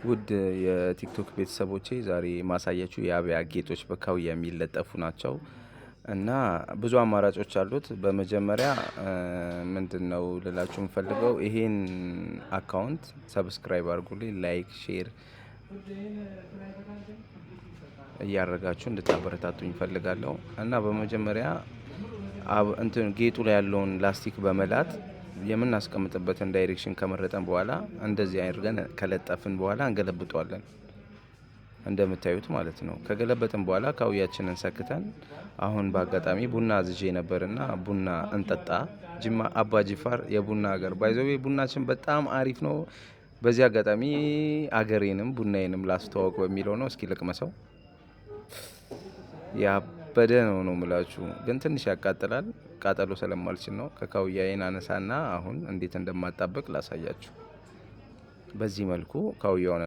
ውድ የቲክቶክ ቤተሰቦቼ፣ ዛሬ ማሳያችሁ የአብያ ጌጦች በካውያ የሚለጠፉ ናቸው እና ብዙ አማራጮች አሉት። በመጀመሪያ ምንድን ነው ልላችሁ የምፈልገው፣ ይሄን account subscribe አድርጉልኝ፣ like፣ share እያደረጋችሁ እንድታበረታቱኝ እፈልጋለሁ። እና በመጀመሪያ እንትን ጌጡ ላይ ያለውን ላስቲክ በመላጥ የምናስቀምጥበትን direction ከመረጠን በኋላ እንደዚህ አድርገን ከለጠፍን በኋላ እንገለብጠዋለን። እንደምታዩት ማለት ነው። ከገለበጥን በኋላ ካውያችንን ሰክተን፣ አሁን በአጋጣሚ ቡና አዝዤ ነበርና ቡና እንጠጣ። ጅማ አባ ጅፋር የቡና ሀገር፣ by the way ቡናችን በጣም አሪፍ ነው። በዚህ አጋጣሚ አገሬንም ቡናዬንም ላስተዋወቅ በሚለው ነው። እስኪ ልቅመሰው። ያበደ ነው ነው ምላችሁ፣ ግን ትንሽ ያቃጥላል። ቃጠሎ ስለማልችል ነው። ከካውያዬን አነሳና አሁን እንዴት እንደማጣበቅ ላሳያችሁ። በዚህ መልኩ ካውያውን